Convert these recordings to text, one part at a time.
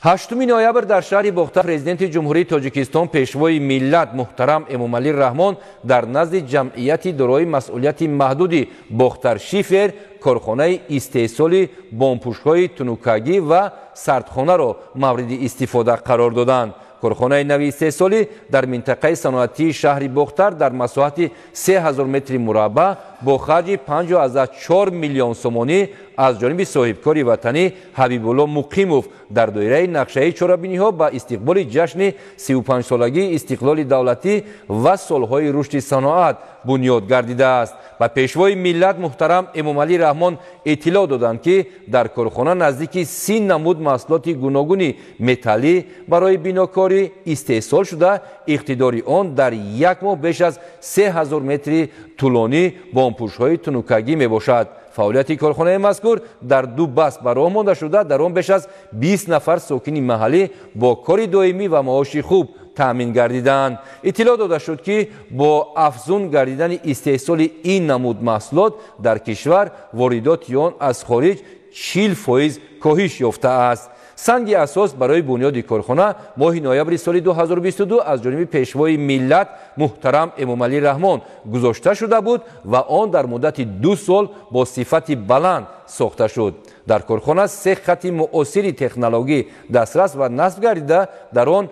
8 ноябр дар шаҳри Бохтар Президенти Ҷумҳурии Тоҷикистон, Пешвои миллат муҳтарам Эмомалӣ Раҳмон дар назди ҷамъияти дорои масъулияти маҳдуди Бохтаршифер корхонаи истеҳсоли бомпӯшҳои тунукагӣ ва сардхонаро мавриди истифода қарор доданд. Корхонаи нави истеҳсолӣ дар минтақаи саноатии шаҳри Бохтар дар масоҳати 3000 метри мураббаъ бо харҷи 5,4 миллион сомонӣ аз ҷониби соҳибкори ватанӣ Ҳабибулло Муқимов дар доираи нақшаи чорабиниҳо ба истиқболи ҷашни 35-солагии истиқлоли давлатӣ ва солҳои рушди саноат бунёд гардидааст. Ба Пешвои миллат муҳтарам Эмомалӣ Раҳмон иттилоъ доданд, ки дар корхона наздики 30 намуд маҳсулоти гуногуни металлӣ барои бинокорӣ истеҳсол шуда, иқтидори он дар як моҳ беш аз 3000 метри тӯлонӣ бомпӯшҳои тунукагӣ мебошад. Фаъолияти корхонаи мазкур дар ду баст ба роҳ монда шуда, дар он беш аз 20 нафар сокини маҳаллӣ бо кори доимӣ ва маоши хуб таъмин гардидаанд. Иттилоъ дода шуд, ки бо афзун гардидани истеҳсоли ин намуд маҳсулот дар кишвар воридоти он аз хориҷ 40% коҳиш ёфтааст. Санги асос барои бунёди корхона моҳи ноябри соли 2022 аз ҷониби Пешвои миллат муҳтарам Эмомалӣ Раҳмон гузошта шуда буд ва он дар муддати 2 сол бо сифати баланд сохта шуд. Дар корхона се хати муосири технологӣ дастрас ва насб гардида, дар он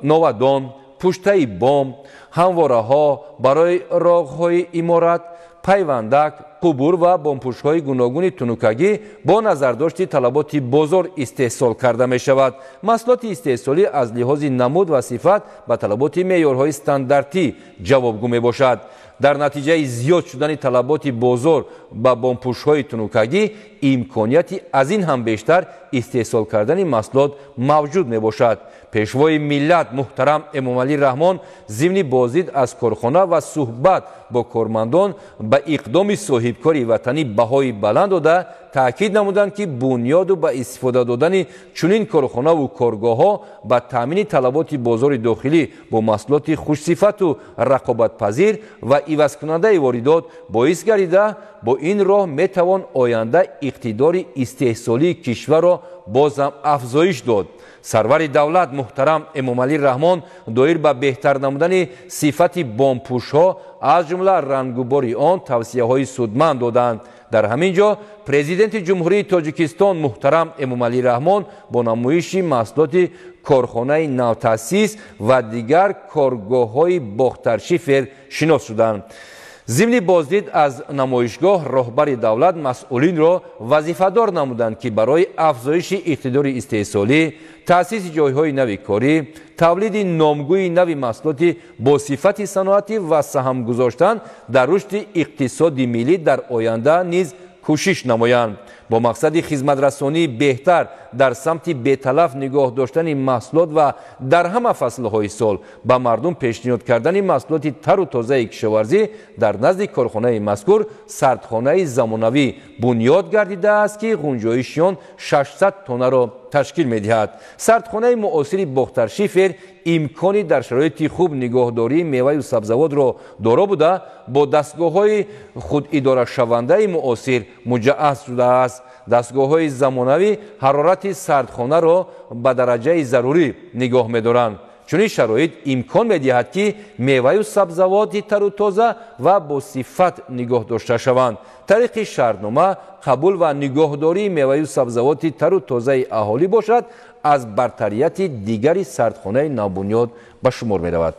новадон, пуштаи бом, ҳамвораҳо барои роғҳои иморат, пайвандак, қубур ва бомпӯшҳои гуногуни тунукагӣ бо назардошти талаботи бозор истеҳсол карда мешавад. Маҳсулоти истеҳсолӣ аз лиҳози намуд ва сифат ба талаботи меъёрҳои стандартӣ ҷавобгӯ мебошад. Дар натиҷаи зиёд шудани талаботи бозор ба бомпӯшҳои тунукагӣ имконияти аз ин ҳам бештар истеҳсол кардани маҳсулот мавҷуд мебошад. Пешвои миллат муҳтарам Эмомалӣ Раҳмон зимни боздид аз корхона ва суҳбат бо кормандон ба иқдоми соҳибкори ватанӣ баҳои баланд дода, таъкид намуданд, ки бунёду ба истифода додани чунин корхонаву коргоҳҳо ба таъмини талаботи бозори дохилӣ бо маҳсулоти хушсифату рақобатпазир ва ивазкунандаи воридот боис гардида, бо ин роҳ метавон оянда иқтидори истеҳсолии кишварро бозам афзоиш дод. Сарвари давлат муҳтарам Эмомалӣ Раҳмон доир ба беҳтар намудани сифати бомпӯшҳо, аз ҷумла рангубори он, тавсияҳои судманд доданд. Дар ҳамин ҷо Президенти Ҷумҳурии Тоҷикистон муҳтарам Эмомалӣ Раҳмон бо намоиши маҳсулоти корхонаи навтаъсис ва дигар коргоҳҳои Бохтаршифер шинос шуданд. Зимни боздид аз намоишгоҳ роҳбари давлат масъулинро вазифадор намуданд, ки барои афзоиши иқтидори истеҳсолӣ, таъсиси ҷойҳои нави корӣ, тавлиди номгӯи нави маҳсулоти бо сифати саноатӣ ва саҳм гузоштан дар рушди иқтисоди миллӣ дар оянда низ кӯшиш намоянд. Бо мақсади хизматрасонии беҳтар дар самти беталаф нигоҳ доштани маҳсулот ва дар ҳама фаслҳои сол ба мардум пешниҳод кардани маҳсулоти тару тозаи кишоварзӣ дар назди корхонаи мазкур сардхонаи замонавӣ бунёд гардидааст, ки ғунҷоиши он 600 тоннаро ташкил медиҳад. Сардхонаи муосири Бохтаршифер имкони дар шароити хуб нигоҳдории меваю сабзавотро доро буда, бо дастгоҳҳои худидорашавандаи муосир муҷаҳҳаз шудааст. Дастгоҳҳои замонавӣ ҳарорати сардхонаро ба дараҷаи зарурӣ нигоҳ медоранд. Чунин шароит имкон медиҳад, ки меваю сабзавоти тару тоза ва бо сифат нигоҳ дошта шаванд. Тариқи шартнома қабул ва нигоҳдории меваю сабзавоти тару тозаи аҳолӣ бошад, аз бартарияти дигари сардхонаи навбунёд ба шумор меравад.